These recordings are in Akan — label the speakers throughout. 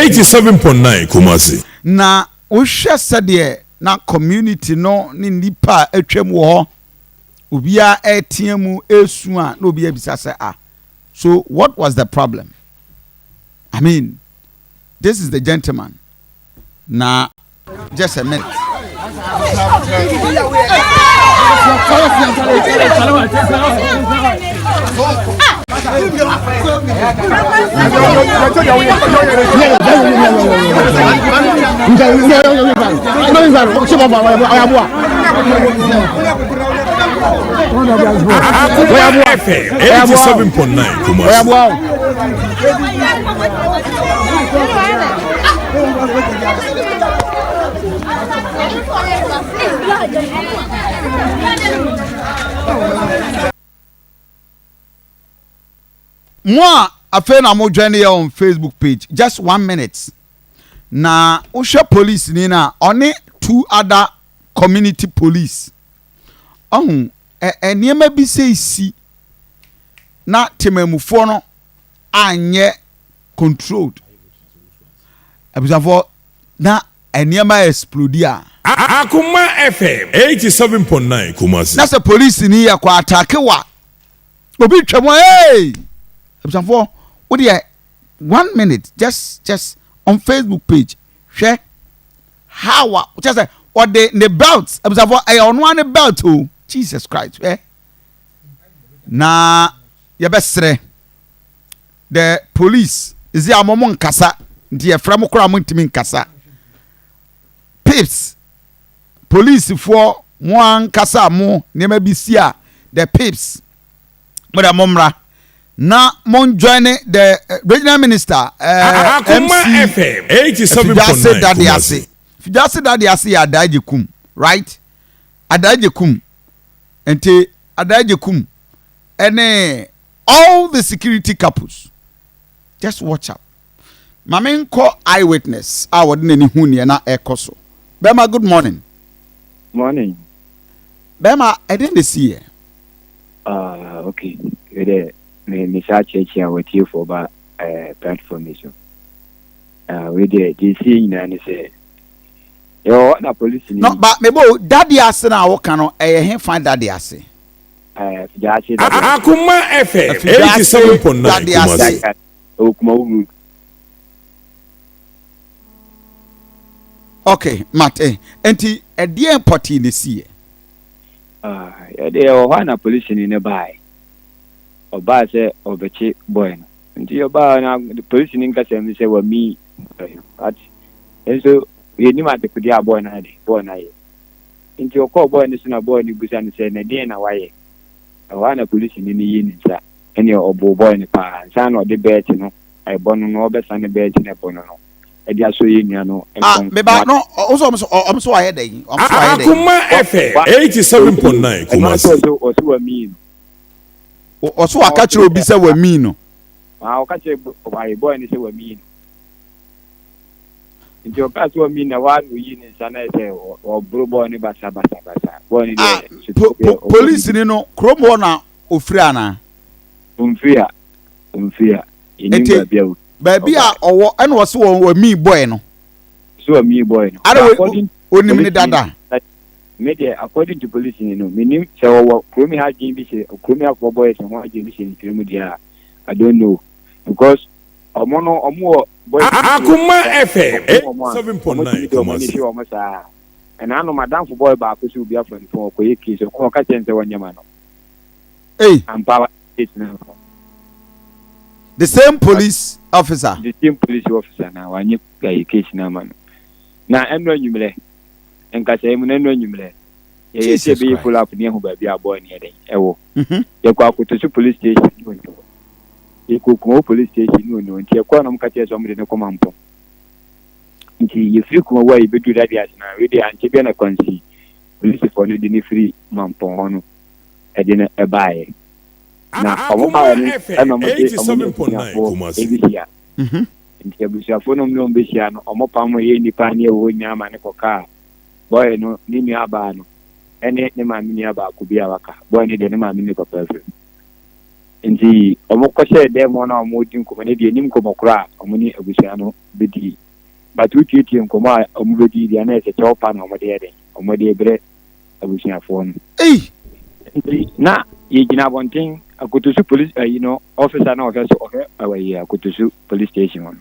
Speaker 1: 87.9 Kumasi.
Speaker 2: Na wohwɛ sɛdeɛ na community no ne nnipa a atwam wɔ hɔ, obiara ɛretea mu ɛresu a, na obiara bisa sɛ, "Ah, so what was the problem?" I mean, this is the gentleman. Na just a minute.
Speaker 1: Akuma FM 87.9 Kumasi.
Speaker 2: Mo a afei na mo join yɛ on Facebook page, just one minute na wohwɛ police ni na ɔne two other community police ɔho ɛ nneɛma bi sɛ si na temamufoɔ no anyɛ controlled, abusuafoɔ, na nneɛma explode a.
Speaker 1: Akuma FM 87.9 Kumasi.
Speaker 2: Na sɛ police ni yɛ kɔ attack wa obi twɛ mu, hey, abusuafoɔ, wo deɛ one minute, just on Facebook page, hwɛ how a kyerɛ sɛ ɔde ne belt, abusuafoɔ, ɛyɛ ɔno ara ne belt o. Jesus Christ, hwɛ. Na yɛbɛsrɛ the police ezi a mo nkasa nti yɛfrɛ mo koraa mo ntumi nkasa. Pips, polisifoɔ, mo ankasa mo nneɛma bi si a, the pips, mo de mo mmra na mo join the regional minister
Speaker 1: Akuma
Speaker 2: MC
Speaker 1: FM
Speaker 2: Afidwase
Speaker 1: 87.9
Speaker 2: Dade
Speaker 1: Kumasi.
Speaker 2: Ase. Afidwase Dade Ase yɛ Adaagye Kum, right? Adaagye Kum nti Adaagye Kum ɛne all the security couples, just watch out. Maame nkɔ eyewitness a wɔde n'ani hu nea na ɛkɔ so. Bɛrima, good morning.
Speaker 3: Morning.
Speaker 2: Bɛrima, ɛdɛn na esi yɛ?
Speaker 3: Ah, okay. Wede me saa kyerɛkyerɛ a wɔtiefoɔ ba platform yi so. Ah, wei deɛ deɛ ɛsie nyinaa ne sɛ yɛwɔ hɔ na polisi ni
Speaker 2: No ba mebo Dade Ase na awoka no, ɛyɛ he fa Dade Ase?
Speaker 3: Fidaase Dade Ase.
Speaker 1: Akuma FM
Speaker 2: Afidwase
Speaker 1: 87.9
Speaker 2: Dade
Speaker 1: Kumasi.
Speaker 2: Ase.
Speaker 3: Ɛwɔ Kumawu Road.
Speaker 2: Okay, mate. Nti ɛdeɛn pɔtee na esi yɛ?
Speaker 3: Ah, yɛde yɛwɔ hɔ a na polisi ni ne baeɛ. Ɔbaa sɛ ɔbɛkye boy no. Nti ɔbaa na polisi ni nkasa mu sɛ wami boy no. But nso yɛnim adekodeɛ a boy no ayɛ, boy no ayɛ. Nti ɔkɔɔ boy no so na boy no busa no sɛ na deɛn na wayɛ. Ɛhɔ a na polisi ni no yi ne nsa ɛne ɔboo boy no paa. Nsa na ɔde belt no ɛbɔ no no, ɔbɛsa ne belt no ɛbɔ no no ɛde asɔ yɛ nua no
Speaker 2: Ah,
Speaker 3: nkɔn.
Speaker 2: meba no, ɔsɔ ɔmo so wayɛ dɛn? Ɔmo so wayɛ dɛn?
Speaker 1: Akuma FM 87.9
Speaker 3: Ɛno nso
Speaker 1: Kumasi.
Speaker 3: ɔsɛ wami no.
Speaker 2: Ɔso waka kyerɛ obi sɛ wami no?
Speaker 3: Ah, ɔka kyerɛ ɔyɛ boy no sɛ wami no. Nti ɔka sɛ wami na waa na oyi ne nsa na ɛsɛ ɔboro boy no basa basa basa. Boy no
Speaker 2: Ah,
Speaker 3: deɛ
Speaker 2: polisi ni no, kurom hɔ na ofiri ana?
Speaker 3: Omfiri a, omfiri a. Yɛnim
Speaker 2: Nti
Speaker 3: baabi a ofi.
Speaker 2: Baabi a ɔwɔ ɛna ɔso wɔ wami boy no?
Speaker 3: So wami boy no.
Speaker 2: Ara
Speaker 3: According
Speaker 2: onim ne
Speaker 3: police
Speaker 2: dada?
Speaker 3: Me deɛ, according to police ni no, menim sɛ ɔwɔ kurom ha adwene bi hyɛ kurom ha foɔ boys ho adwene bi hyɛ ne tirim deɛ a, I don't know, because ɔmo no ɔmo wɔ boys bi
Speaker 1: Akuma FM
Speaker 3: ɔmo a ɔmo tumi
Speaker 1: 87.9
Speaker 3: de ɔmo ani
Speaker 1: Kumasi.
Speaker 3: hwɛ ɔmo saa. Ɛna ano madamfo boy baako sɛ obi afa ne phone ɔkɔyɛ case, ɔkɔ ɔka kyerɛ no sɛ wɔnyɛ ma no.
Speaker 2: Ei.
Speaker 3: Ampa wa case no.
Speaker 2: The same police officer?
Speaker 3: The same police officer na wanyɛ ɛyɛ case no ama no. Na ɛno anwummerɛ nkasɛɛ mu no, ɛno anwummerɛ yɛyɛ sɛ
Speaker 2: Jesus
Speaker 3: ɛbɛyɛ
Speaker 2: Christ.
Speaker 3: follow up ne ɛho baabi a boy no yɛ dɛn ɛwɔ. Yɛkɔ Akotoso police station ne ɔni hɔ, yɛkɔ Kumawu police station ne ɔni hɔ. Nti yɛkɔɔ na ɔmo ka kyerɛ sɛ ɔmo de ne kɔ Mampɔn. Nti yɛfiri Kumawu a yɛbɛduru Dade Ase na wei deɛ ankyɛ bia na kwansi polisifoɔ no de ne firi Mampɔn hɔ no ɛde no ɛbaeɛ na ɔmo
Speaker 1: Akuma
Speaker 3: baeɛ no
Speaker 1: FM
Speaker 3: ɛna ɔmo de ɔmo ne
Speaker 1: 87.9
Speaker 3: abusuafoɔ
Speaker 1: Kumasi.
Speaker 3: ɛbɛhyia. Nti abusuafoɔ no ɔmo ne ɔmo bɛhyia no, ɔmo pam yɛ nnipa ne ɛwɔ hɔ nyinaa ma ne kɔkaa boy no ne nua baa no ɛne ne maame nua baako bi a waka. Boy no deɛ, ne maame ne papa afiri. Nti wɔkɔhyɛɛ dan mu hɔ na wɔredi nkɔmmɔ no deɛ, nnim nkɔmmɔ korɔ a wɔne abusua no bɛdii. But wotietie nkɔmmɔ a wɔbɛdii deɛ, na ɛyɛ sɛ kyɛw pa na wɔde yɛ dɛn, wɔde rebrɛ abusuafoɔ no.
Speaker 2: Ei!
Speaker 3: Nti na yɛgyina abɔnten, Akotosu police ayi no, officer na ɔhwɛ so, ɔhwɛ ayi Akotosu police station hɔ no.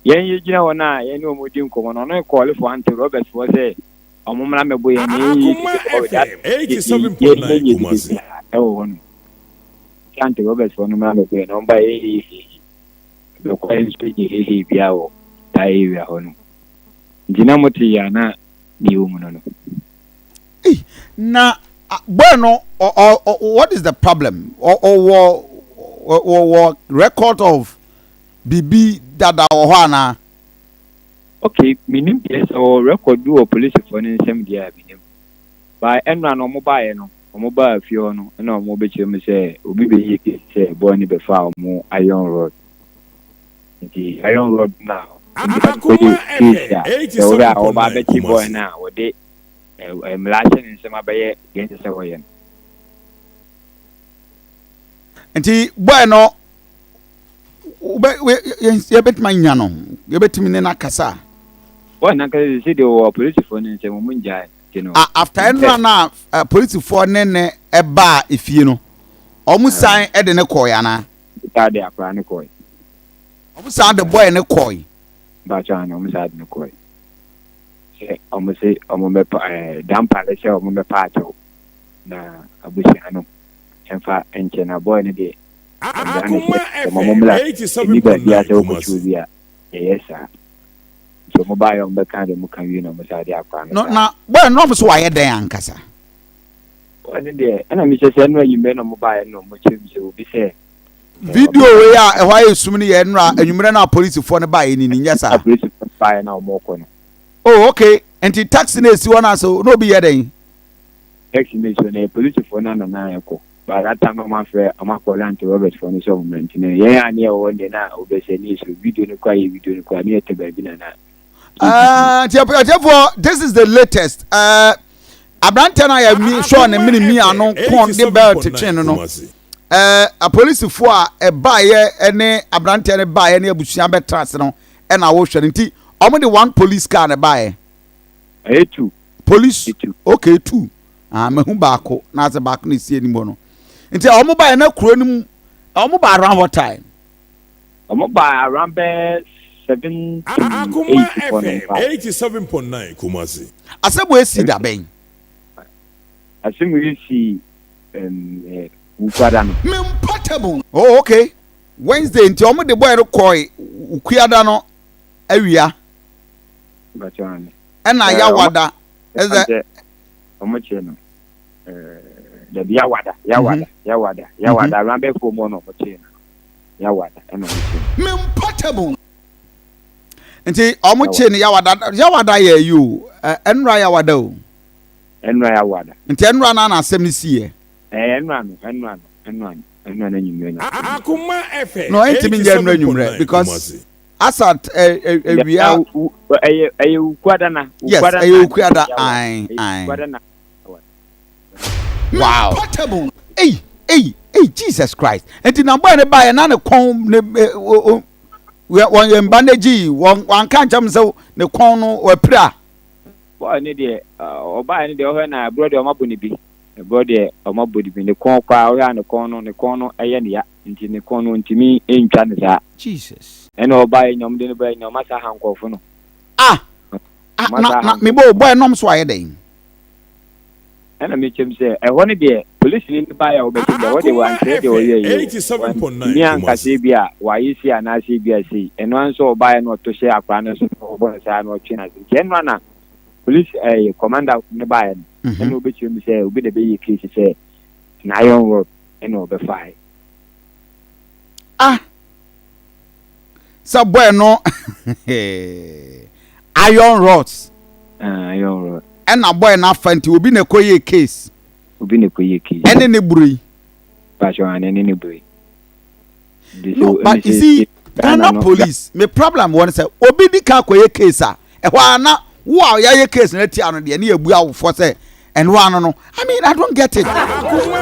Speaker 3: Yɛn yɛgyina hɔ no a yɛne wɔn redi nkɔmmɔ no, ɔno rekɔɔle for Aunty Roberts foɔ sɛ wɔn mmra mmɛbɔ yɛn na yɛn yɛ
Speaker 1: Akoma
Speaker 3: dede wɔ that
Speaker 1: FM 87.9
Speaker 3: yɛnyɛ dede
Speaker 1: Kumasi.
Speaker 3: biara ɛwɔ hɔ nom. Sɛ Aunty Roberts foɔ no mmra mmɛbɔ yɛn na wɔn ba yɛn yɛ hehe. Bɛkɔ yɛn nso yɛ hehe biara wɔ that area hɔ nom. Nti na mote yɛ a na deɛ ɛwɔ mu no no.
Speaker 2: Ei, na boy no, what is the problem? Ɔwɔ ɔwɔ record of biribi dada wɔ hɔ anaa?
Speaker 3: Okay, menim deɛ sɛ ɔwɔ record bi wɔ polisifoɔ no nsam deɛ a menim. By ɛnora no ɔmo baeɛ no, ɔmo baa fie hɔ no ɛna ɔmo bɛkyerɛ mu sɛ obi bɛyie case sɛ boy no bɛfaa ɔmo iron rod. Nti iron rod no na nipa no
Speaker 1: Akoma
Speaker 3: kɔyɛ case
Speaker 1: FM
Speaker 3: a sɛ wohwɛ a ɔba
Speaker 1: 87.9
Speaker 3: abɛkye boy
Speaker 1: Kumasi.
Speaker 3: no a wɔde mmara ahyɛ ne nsam abɛyɛ deɛ ɛnsɛ sɛ wɔyɛ no.
Speaker 2: Nti boy no wobɛ yɛbɛtumi anya no yɛbɛtumi ne no akasa.
Speaker 3: Boy no ankasa sɛ deɛ ɔwɔ apolisifoɔ no nsam ɔmo ngyae no nti no.
Speaker 2: After ɛnora no a polisifoɔ ne ne ɛbaa efie no ɔmo san de ne kɔɔe anaa?
Speaker 3: Saa de akwaraa no kɔɔe.
Speaker 2: Ɔmo san de boy no kɔɔe.
Speaker 3: Mpakyɛ ano ɔmo san de no kɔɔe. Sɛ ɔmo se ɔmo bɛpa ɛɛ dampare sɛ ɔmo bɛpa akyɛw na abusua no ɛmfa nkyɛ na boy no deɛ mmara ne
Speaker 1: Akoma
Speaker 3: sɛ sɛ mo
Speaker 1: FM
Speaker 3: mmra ɛni baabi a
Speaker 1: 87.9
Speaker 3: sɛ wokɔkye
Speaker 1: Kumasi.
Speaker 3: obi a yɛyɛ saa nti ɔmo baayɛ ɔmo bɛka deɛ ɔmo ka wie na ɔmo saa de akwaraa no
Speaker 2: No
Speaker 3: saa.
Speaker 2: na boy no ɔmo so wayɛ dɛn ankasa?
Speaker 3: Boy no deɛ ɛna mehyɛ sɛ ɛno anwummerɛ na ɔmo baayɛ na ɔmo kyerɛ mu sɛ obi sɛ
Speaker 2: Video wei a ɛhɔ ayɛ sum no yɛ nnora anwummerɛ no a polisifoɔ no baeɛ ni ni nyɛ saa?
Speaker 3: Apolisifoɔ no baeɛ na ɔmo kɔ no.
Speaker 2: Oh okay, nti taxi no esi hɔ no ase na obi yɛ dɛn?
Speaker 3: Taxi no esi hɔ no ɛyɛ polisifoɔ no ana na ɛkɔ. By that time na ɔmo afrɛ ɔmo akɔ Lante Robert foɔ no sɛ ɔmo mmra nti no yɛn a ne yɛwɔ hɔ no deɛ na obɛsɛ ne yɛsuro video no koraa yɛ video no koraa ne yɛtɛ baabi na na
Speaker 2: Ah, nti atiɛfoɔ this is the latest. Uh, aberanteɛ no a yɛ sɔɔ ne mene mi ano kɔn de belt twe no no. Ɛɛ apolisifoɔ a ɛbaeɛ ne aberanteɛ no baeɛ ne abusua bɛtena ase no ɛna wɔhwɛ no nti wɔn de one police car na ɛbaeɛ.
Speaker 3: Ɛyɛ two.
Speaker 2: Police okay two ah mahu baako na asɛ baako na esi anim hɔ no nti wɔn baeɛ na kuro no mu wɔn ba around what time.
Speaker 3: Wɔn ba around bɛɛ 7 to 8
Speaker 1: Akoma
Speaker 3: hɔ nom
Speaker 1: FM
Speaker 3: ba.
Speaker 1: 87.9 Kumasi.
Speaker 2: Asɛm wei si da bɛn?
Speaker 3: Asɛm wei si um, Wukuada no.
Speaker 2: Me mpɔtam. Oh okay, Wednesday nti wɔn de boy no kɔe Wukuada no awia. Ɛna Yawada
Speaker 3: ɛsɛ. Wɔn kyerɛ no dabi Yawada Yawada Yawada Yawada around bɛ fom hɔ na wɔn kyerɛ no Yawada ɛna wɔn kyerɛ
Speaker 2: no. Me mpɔtam. Nti wɔn kyerɛ no Yawada Yawada yɛ ayi o ɛnura Yawada o.
Speaker 3: Ɛnura Yawada.
Speaker 2: Nti ɛnura na na asɛm no si yɛ.
Speaker 3: Ɛɛ ɛnura no ɛnura no ɛnura no ɛnura no enyimrɛ na.
Speaker 1: Akoma FM
Speaker 2: No ɛntumi nyɛ ɛnura enyimrɛ because asat ɛ ɛ ewia.
Speaker 3: Ɛyɛ ɛyɛ wukuada na.
Speaker 2: Yes ɛyɛ wukuada ayi ayi. Wow. Ei ei ei Jesus Christ. Nti na boy ne ba yɛ na ne kɔn ne o wɔn yɛn bandage yi wɔn wɔn anka nkyɛn sɛ ne kɔn no wɔapira.
Speaker 3: Boy ne deɛ ɔbaa ne deɛ ɔhwɛ na ɛborɔ deɛ ɔma bɔ ne bi. Ɛborɔ deɛ ɔma bɔ ne bi ne kɔn koraa ɔhwɛ a ne kɔn no ne kɔn no ɛyɛ ne ya nti ne kɔn no ntumi ntwa ne saa.
Speaker 2: Jesus.
Speaker 3: Ɛna ɔbaa yɛ nyɛ ɔmo de ne baa yɛ nyɛ ɔma saa ha nkorɔfo no.
Speaker 2: Ah ah na na me bɔ boy nom so ayɛ dɛn.
Speaker 3: Ɛna me kyɛm sɛ ɛhɔ no deɛ polisini no baeɛ a wɔbɛkye deɛ ɛhɔ deɛ
Speaker 1: Akoma
Speaker 3: wankyerɛ deɛ ɔyɛɛ
Speaker 1: FM
Speaker 3: yi o
Speaker 1: 87.9
Speaker 3: wantumi anka sɛ
Speaker 1: Kumasi.
Speaker 3: ebi a wayɛ sei anaasɛ ebi a sei ɛno ara nso ɔbaeɛ na ɔto hyɛɛ akwadaa no so na ɔbɔ no saa na ɔtwe no ase nti ɛno ara na polisi ɛɛ commander no baeɛ no ɛna ɔbɛkyerɛ mu sɛ obi na ɛbɛyɛ case sɛ na iron rod ɛna ɔbɛfaeɛ.
Speaker 2: Ah sɛ boy no iron rods.
Speaker 3: Ah, iron rod.
Speaker 2: Ɛna boy no afa nti obi na ɛkɔ yɛ case.
Speaker 3: Obi na ɛkɔ yɛ case.
Speaker 2: Ɛne ne buro yi.
Speaker 3: Pastor ane ne ne buro yi.
Speaker 2: No, but you see, Ghana police, me problem wɔn sɛ obi di ka akɔyɛ case a ɛhɔ a na wo a yɛayɛ case no atia no deɛ ne yɛbu awofoɔ sɛ Ɛno ano no, I mean, I don't get it.
Speaker 1: Akuma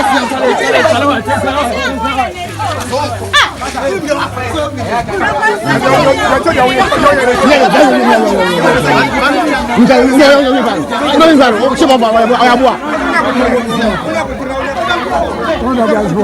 Speaker 1: FM 87.9.